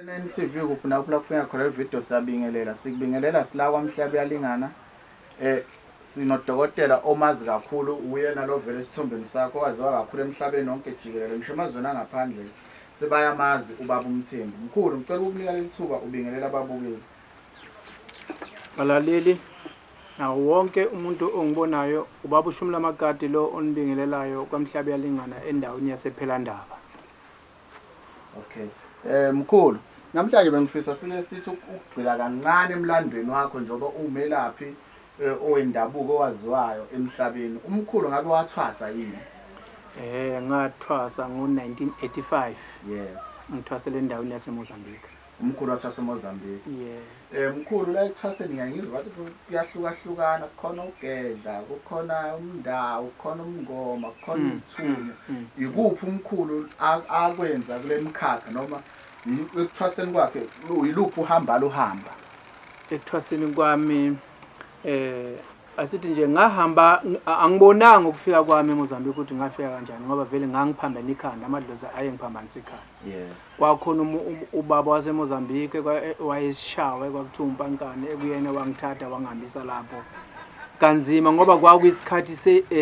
NNTV kuphi nakuphi la kufika khona ivideo siyabingelela sikubingelela sila kwamhlaba uyalingana eh sinodokotela omazi kakhulu uyena lo vele esithombeni sakho waziwa kakhulu emhlabeni wonke jikelele ngisho emazweni angaphandle sebayamazi ubaba uMthembu mkhulu ngicela ukukunika leli thuba ubingelela ababukeli. Balaleli nawo wonke umuntu ongibonayo ubaba uShumi Lamakati lo onibingelelayo kwaMhlabuyalingana endaweni yasePhelandaba. Okay. Mkhulu, namhlanje bengifisa sike sithi ukugxila kancane emlandweni wakho njengoba uwumelaphi owendabuko owaziwayo emhlabeni. Umkhulu ngabe wathwasa yini? Ngathwasa ngo-1985. Yebo. Ngithwasele endaweni yaseMozambique. Umkhulu wathwasa eMozambique. Yebo. Mkhulu la ekuthwaseni ngiyaye ngizwe bathi kuyahlukahlukana kukhona ugedla, kukhona umndawu, kukhona umngoma, kukhona iy'thunywa. Ikuphi umkhulu akwenza kule mikhakha noma ekuthwaseni kwakhe yiluphi uhambo aluhamba? Ekuthwaseni kwami asithi nje ngahamba angibonanga ukufika kwami eMozambique ukuthi ngafika kanjani ngoba vele ngangiphambene ikhanda amadlozi aye ngiphambanisa ikhanda. Yeah. Kwakhona ubaba waseMozambique wayeshawe kwakuthiwa uMpankane ekuyena wangithatha wangihambisa lapho kanzima ngoba kwakuyisikhathi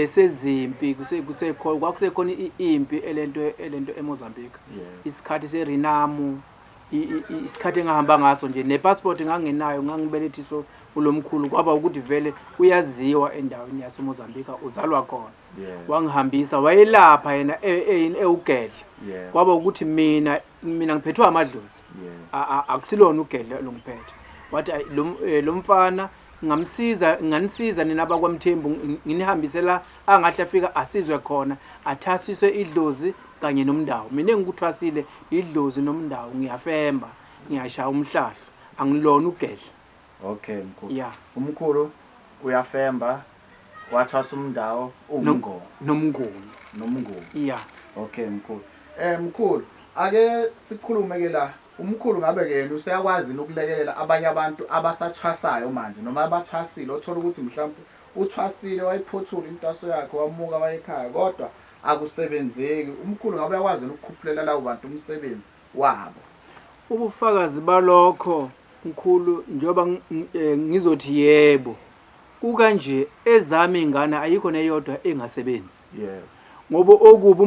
sezimpi kusekhona kwakusekhona impi elento eMozambique. Isikhathi seRenamu isikhathi engahamba ngaso nje nepassport ngangenayo ngangibelethiswe ulomkhulu kwaba ukuthi vele uyaziwa endaweni yaseMozambique uzalwa khona. Wangihambisa wayelapha yena ewugedla kwaba ukuthi mina ngiphethwe amadlozi akusilona ugedla longiphethe wathi lo mfana ngamsiza nganisiza nina abakwaMthembu nginihambisela angahle afika asizwe khona athasiswe idlozi kanye nomndawo mina engikuthwasile idlozi nomndawo ngiyafemba ngiyashaya umhlahlo angilona ugedla. Okay mkhulu. Umkhulu uyafemba wathwasa umndawo uwumngoma. Nomnguni. Nomnguni. Yeah. Okay mkhulu. Mkhulu ake sikhulume ke la. Umkhulu ngabe ke yena useyakwazi yini ukulekelela abanye abantu abasathwasayo manje noma abathwasile othola ukuthi mhlawumbe uthwasile wayiphothula intwaso yakhe wamuka wayekhaya kodwa akusebenzeki. Umkhulu ngabe uyakwazi yini ukukhuphulela labo bantu umsebenzi wabo? Ubufakazi balokho mkhulu njengoba ngizothi yebo kukanje ezami ingane ayikho neyodwa engasebenzi. Yebo. Ngoba okubi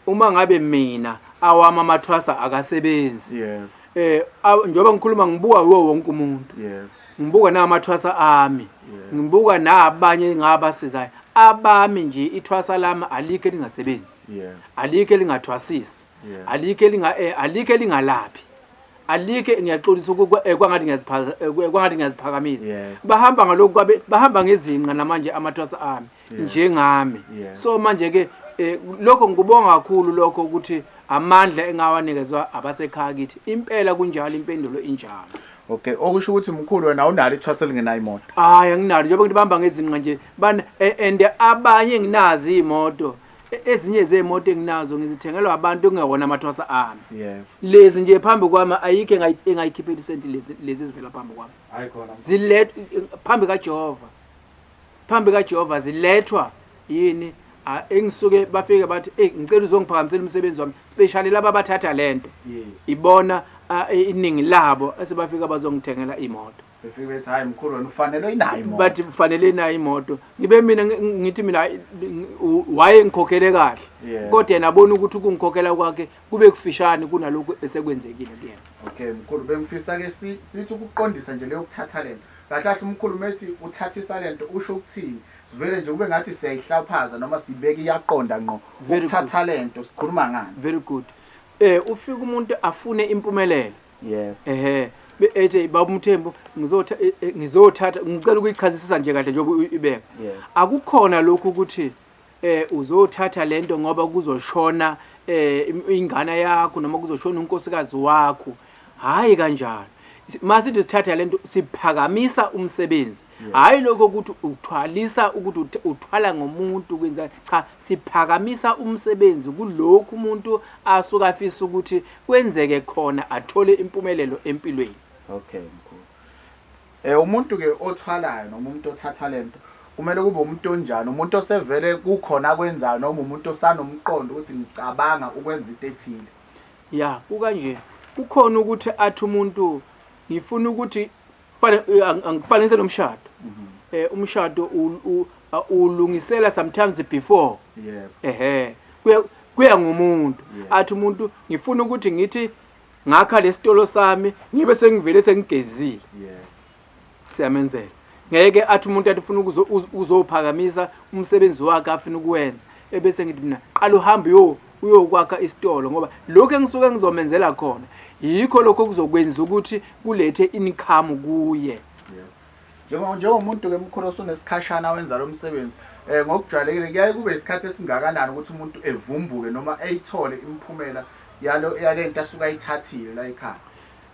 uma ngabe mina awami amathwasa akasebenzi. Yebo. Njengoba ngikhuluma ngibuka yiwo wonke umuntu. Yebo. Ngibuka namathwasa ami. Yebo. Ngibuka nabanye ngabasizayo. Abami nje ithwasa lami alikho elingasebenzi. Yebo. Alikho elingathwasisi. Yebo. Alikho elinga alikho elingalaphi. Alikho ngiyaxolisa kwangathi kwangathi ngiyaziphakamisa. Yebo. Bahamba ngalokhu kwabe bahamba ngezinqa namanje amathwasa ami Yebo. njengami. Yebo. So manje ke lokho ngikubonga kakhulu lokho ukuthi amandla engawanikezwa abasekhaya kithi impela kunjalo impendulo injalo. Okay, okusho ukuthi mkhulu wena awunalo ithwasa elingenayo imoto. Hayi anginalo njengoba ngithi bahamba ngezinqa nje bana and abanye nginazi imoto ezinye zemoto enginazo ngizithengelwa abantu okungewona amathwasa ami. Yebo. Lezi nje phambi kwami ayikho engayikhiphela isenti lezi ezivela phambi kwami. Hayi khona. Zilethwa phambi kaJehova. Phambi kaJehova zilethwa yini? Engisuke bafike bathi hey ngicela uzongiphakamisela umsebenzi wami especially laba abathatha lento. Yes. Ibona iningi labo esebafika bazongithengela imoto. Befike bethi hayi mkhulu wena ufanele inayo imoto. Bathi ufanele inayo imoto. Ngibe mina ngithi mina waye ngikhokhele kahle. Yeah. Kodwa yena abona ukuthi ukungikhokhela kwakhe kube kufishane kunalokhu esekwenzekile kuyena. Okay mkhulu bengifisa ke sithi ukuqondisa nje leyo kuthatha lento. Kahle kahle umkhulu methi uthathisa lento usho ukuthini? Sivele nje kube ngathi siyayihlaphaza noma sibeke iyaqonda ngqo. Very good. Ukuthatha lento sikhuluma ngani? Very good. Ufika umuntu afune impumelelo. Yebo. Ehhe. Ethi baba uMthembu ngizothatha ngicela ukuyichazisisa nje kahle njengoba ibeka. Yebo. Akukhona lokhu ukuthi uzothatha lento ngoba kuzoshona ingane yakho noma kuzoshona unkosikazi wakho. Hayi kanjalo. Masithi sithatha lento siphakamisa umsebenzi. Hayi lokho ukuthi uthwalisa ukuthi uthwala ngomuntu kwenza cha siphakamisa umsebenzi kulokhu umuntu asuka afisa ukuthi kwenzeke khona athole impumelelo empilweni. Okay mkhulu. Umuntu ke othwalayo noma umuntu othatha lento kumele kube umuntu onjani, umuntu osevele kukhona akwenzayo noma umuntu osanomqondo ukuthi ngicabanga ukwenza into ethile. Ya, kukanje. Kukhona ukuthi athi umuntu ngifuna ukuthi angikufanise nomshado. Umshado ulungisela sometimes before. Yebo. Ehhe. Kuya ngomuntu. Athi umuntu ngifuna ukuthi ngithi ngakha lesitolo sami ngibe sengivele sengigezile. Yebo. Siyamenzela. Ngeke athi umuntu athi ufuna ukuzophakamisa umsebenzi wakhe afuna ukuwenza ebese ngithi mina qala uhambe uyokwakha isitolo, ngoba lokho engisuke ngizomenzela khona yikho lokho kuzokwenza ukuthi kulethe income kuye. Njengomuntu ke mkhulu osunesikhashana wenza lo msebenzi, ngokujwayelekile kuyaye kube isikhathi esingakanani ukuthi umuntu evumbuke noma eyithole imiphumela yalento asuke ayithathile la ekhaya?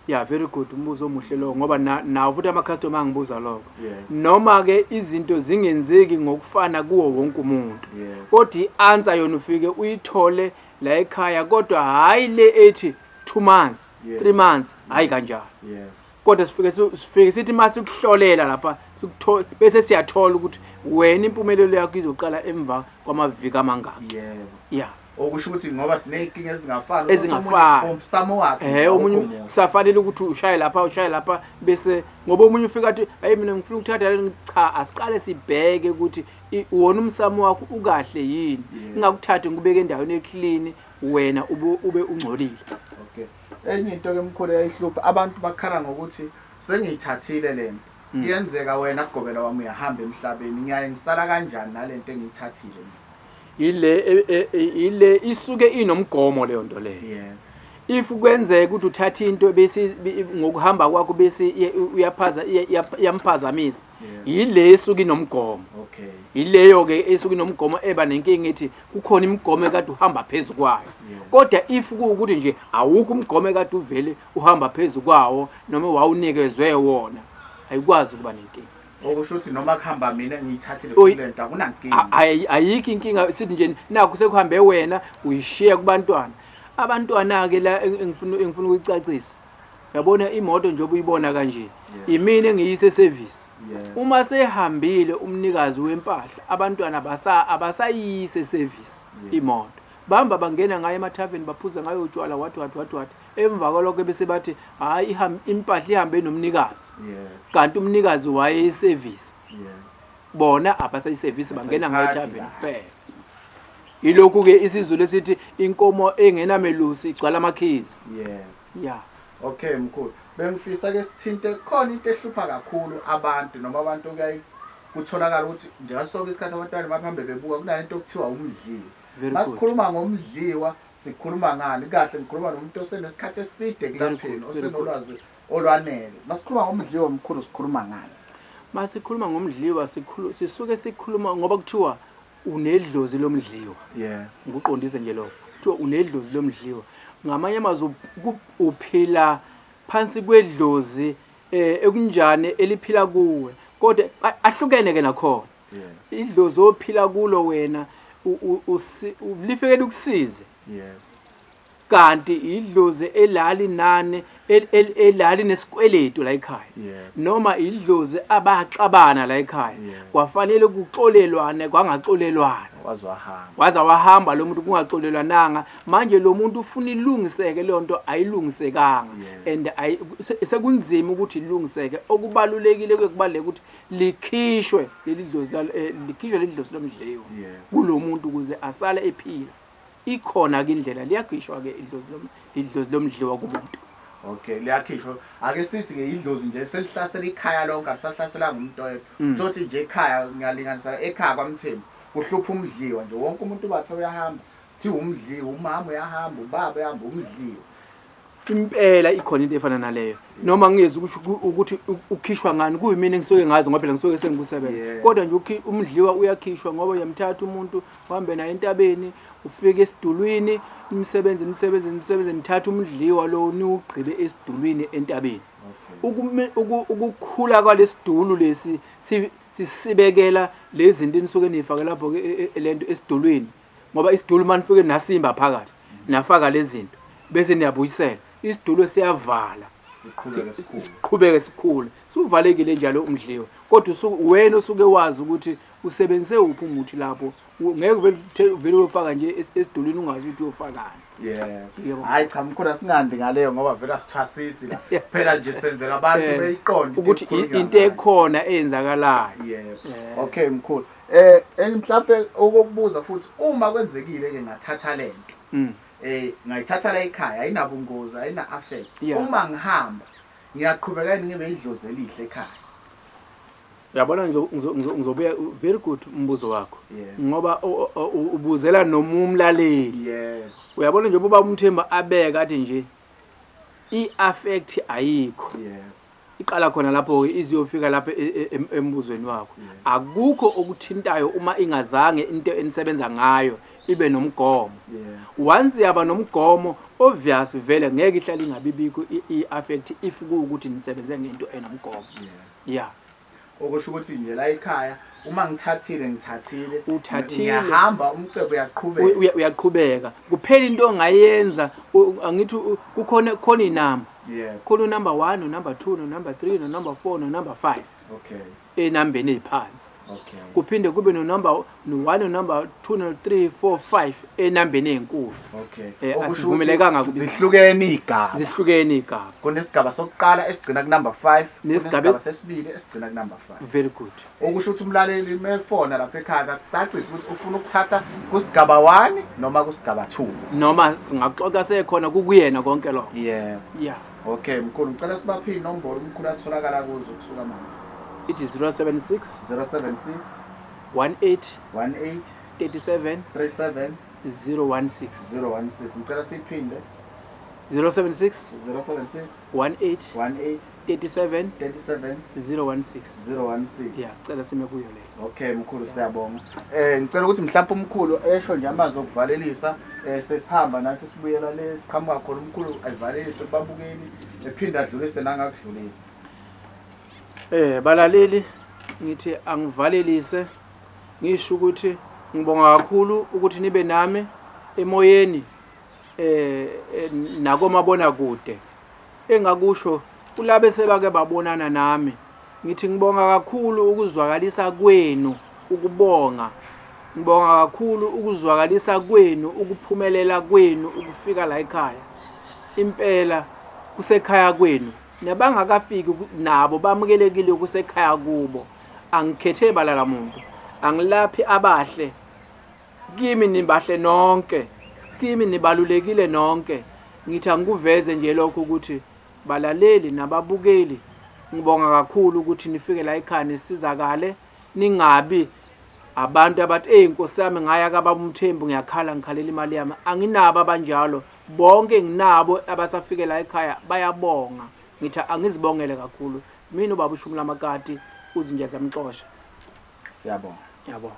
Yeah, very good, umbuzo omuhle lowo, ngoba nawo futhi ama-customer angibuza lokho. Noma ke izinto zingenzeki ngokufana kuwo wonke umuntu, kodwa i-answer yona ufike uyithole la ekhaya, kodwa hhayi le ethi 2 months, 3 months, hhayi kanjalo. Kodwa sifike sithi uma sikuhlolela lapha, bese siyathola ukuthi wena impumelelo yakho izoqala emva kwamaviki amangaki. Yeah. Okusho ukuthi ngoba siney'nkinga ezingafani, Ezingafani. Umsamo wakhe Ehhe, omunye awukho muhle. kusafanele ukuthi ushaye lapha, ushaye lapha, bese ngoba omunye ufika athi hayi mina ngifuna ukuthatha le, cha, asiqale sibheke ukuthi wona umsamo wakho ukahle yini. Ngingakuthathi ngikubeke endaweni eclean, wena ube ungcolile. Okay. Enye into ke mkhulu eyayihlupha abantu, bakhala ngokuthi sengiyithathile lento. Kuyenzeka wena gobela wami uyahamba emhlabeni, ngiyaye ngisala kanjani nalento engiyithathile mina? Ile isuke inomgomo leyo nto leyo. If kwenzeka ukuthi uthatha into bese ngokuhamba kwakho bese iyamphazamisa, yile esuke inomgomo. Yileyo ke esuke inomgomo eba nenkinga ethi kukhona imigomo ekade uhamba phezu kwayo. Kodwa if kuwukuthi nje awukho umgomo ekade uvele uhamba phezu kwawo noma wawunikezwe wona, ayikwazi ukuba nenkinga. Okusho ukuthi noma kuhamba mina ngiyithathile futhi lento akunankinga. Ayikho inkinga, sithi nje nakho sekuhambe wena uyishiya kubantwana. Abantwana ke la engifuna ukuyicacisa. Yabona imoto njengoba uyibona kanje, imina engiyise service. Uma sehambile umnikazi wempahla, abantwana abasayise service imoto. Bamba bangena ngayo emathaveni, baphuza ngayo utshwala, what what what what. Emva kwalokho bese bathi hayi impahla ihambe nomnikazi. Kanti umnikazi wayeyiservice. Bona abasayiservice, bangena ngayo Asayiphathi ethaveni kahle. kuphela. Yilokhu ke isiZulu esithi inkomo engenamelusi igcwala amakhizi. Yeah. Okay mkhulu, bengifisa ke sithinte khona into ehlupha kakhulu abantu, noma abantu kuyaye kutholakala ukuthi nje ngaso sonke isikhathi abantwana bahambe bebuka kunalento okuthiwa umdliwa. Very good. Masikhuluma ngomdliwa sikhuluma ngani? Kahle ngikhuluma nomuntu osenesikhathi eside Very kulapheni, good, very good. osenolwazi olwanele. Masikhuluma ngomdliwa mkhulu sikhuluma ngani? Masikhuluma ngomdliwa sisuke sikhuluma ngoba kuthiwa unedlozi lomdliwa. Ngikuqondise nje lokho. Kuthiwa unedlozi lomdliwa. Ngamanye amazwi uphila phansi kwedlozi ekunjani eliphila kuwe, kodwa ahlukene ke nakhona. Idlozi ophila kulo wena lifike likusize. Kanti idlozi elali nane, elali nesikweletu la ekhaya. Noma idlozi abaxabana la ekhaya. Kwafanele kuxolelwane, kwangaxolelwana. Waze wahamba. Waze wahamba lo muntu kungaxolelwananga. Manje lo muntu ufuna ilungiseke leyo nto, ayilungisekanga. And sekunzima ukuthi ilungiseke. Okubalulekile kuye kubaluleke ukuthi likhishwe leli dlozi likhishwe leli dlozi lomdliwa kulo muntu ukuze asale ephila. Ikhona ke indlela, liyakhishwa ke idlozi lomdliwa kumuntu. Okay, liyakhishwa. Ake sithi ke idlozi nje selihlasela ikhaya lonke, alisahlaselanga umuntu oyedwa. Uthothi nje ekhaya, ngiyalinganisa ekhaya kwaMthembu, kuhlupha umdliwa nje. Wonke umuntu bathe uyahamba, kuthiwa umdliwa, umama uyahamba, ubaba uyahamba, umdliwa. Impela ikhona into efana naleyo. Noma ngingezi ukuthi ukhishwa ngani, kuyimina engisuke ngazi ngoba phela ngisuke sengikusebenza. Kodwa nje umdliwa uyakhishwa ngoba uyamthatha umuntu uhambe naye entabeni, ufike esidulwini, imisebenzi, imisebenzi, imisebenzi, nithatha umdliwa lo niwugqibe esidulwini entabeni. Ukukhula kwalesidulu lesi sisibekela lezi zinto enisuke nifake lapho ke lento esidulwini, ngoba isidulu uma nifike nasimba phakathi nafaka lezi zinto bese niyabuyisela isidulo, siyavala, Siqhubeke sikhule. Siqhubeke sikhule, sivalekile njalo umdliwa. Kodwa wena usuke wazi ukuthi usebenzise uphi umuthi lapho Ngeke uvele uyofaka nje esidulini ungazi ukuthi uyofakani. Yebo. Hayi cha mkhulu, asingandi ngaleyo ngoba vele asithwasisi la. Phela nje senzela abantu beyiqonde ukuthi into ekhona eyenzakalayo. Yebo. Okay mkhulu. Mhlambe okokubuza futhi, uma kwenzekile ke ngathatha lento. Ngayithatha la ekhaya, ayinabungozi, ayina affect. Uma ngihamba ngiyaqhubeka yini ngibe idlozi elihle ekhaya? Uyabona, ngizobuya, very good umbuzo wakho, ngoba ubuzela noma umlaleli. Uyabona nje ubaba uMthembu abeka athi nje i-affect ayikho. Iqala khona lapho-ke iziyofika lapho embuzweni wakho. Akukho okuthintayo uma ingazange into enisebenza ngayo ibe nomgomo. Once yaba nomgomo, obvious vele ngeke ihlale ingabibikho i-affect if kuwukuthi nisebenze ngento enomgomo. Yeah. Okusho ukuthi nje la ekhaya uma ngithathile ngithathile. Uthathile. Ngiyahamba, umcebo uyaqhubeka. Uyaqhubeka. Kuphela into ongayenza, angithi kukhona khona inamba. Khona unumber 1, unumber 2, nonumber 3, nonumber 4, nonumber 5. Enambeni eziphansi. Kuphinde kube no number 1, no number 2, no 3, 4, 5 enambeni ezinkulu. Okusho ukuthi Asivumelekanga kubi. Zihlukene izigaba. Zihlukene izigaba. Kunesigaba sokuqala esigcina ku number 5, Nesigaba kunesigaba sesibili esigcina ku number 5. Very good. Okusho ukuthi umlaleli mefona lapha ekhaya akakucacise ukuthi ufuna ukuthatha kusigaba 1 noma kusigaba 2. Noma singaxoxa sekhona kukuyena konke lokho. Yeah. Okay mkhulu, ngicela sibaphe inombolo umkhulu atholakala kuzo kusuka manje. It is 076 076 18 18 37 37 016. 016. Ngicela siphinde. 076 076 18 18 37 37 016. 016. Yeah, cela sime kuyo leyo. Okay mkhulu, siyabonga. Ngicela ukuthi mhlawumbe umkhulu esho nje amazwi okuvalelisa, sesihamba nathi sibuyela le siqhamuka khona, umkhulu ayivalelise kubabukeli ephinde adlulise nangakudlulisa. Balaleli, ngithi angivalelise ngisho ukuthi ngibonga kakhulu ukuthi nibe nami emoyeni nakomabona kude. Engakusho kulabe sebake babonana nami, ngithi ngibonga kakhulu ukuzwakalisa kwenu ukubonga, ngibonga kakhulu ukuzwakalisa kwenu ukuphumelela kwenu ukufika la ekhaya. Impela kusekhaya kwenu, nabangakafiki nabo bamukelekile kusekhaya kubo. Angikhethe bala lamuntu, angilaphi abahle, kimi nibahle nonke, kimi nibalulekile nonke. Ngithi angikuveze nje lokho ukuthi balaleli nababukeli, ngibonga kakhulu ukuthi nifike la ekhaya nisizakale, ningabi abantu abathi hey Nkosi yami ngaya kababa uMthembu ngiyakhala ngikhalela imali yami. Anginabo abanjalo, bonke nginabo abasafike la ekhaya bayabonga. Ngithi angizibongele kakhulu mina ubaba uShumi Lamakati, uzinja zamxosha. Siyabonga. Ngiyabonga.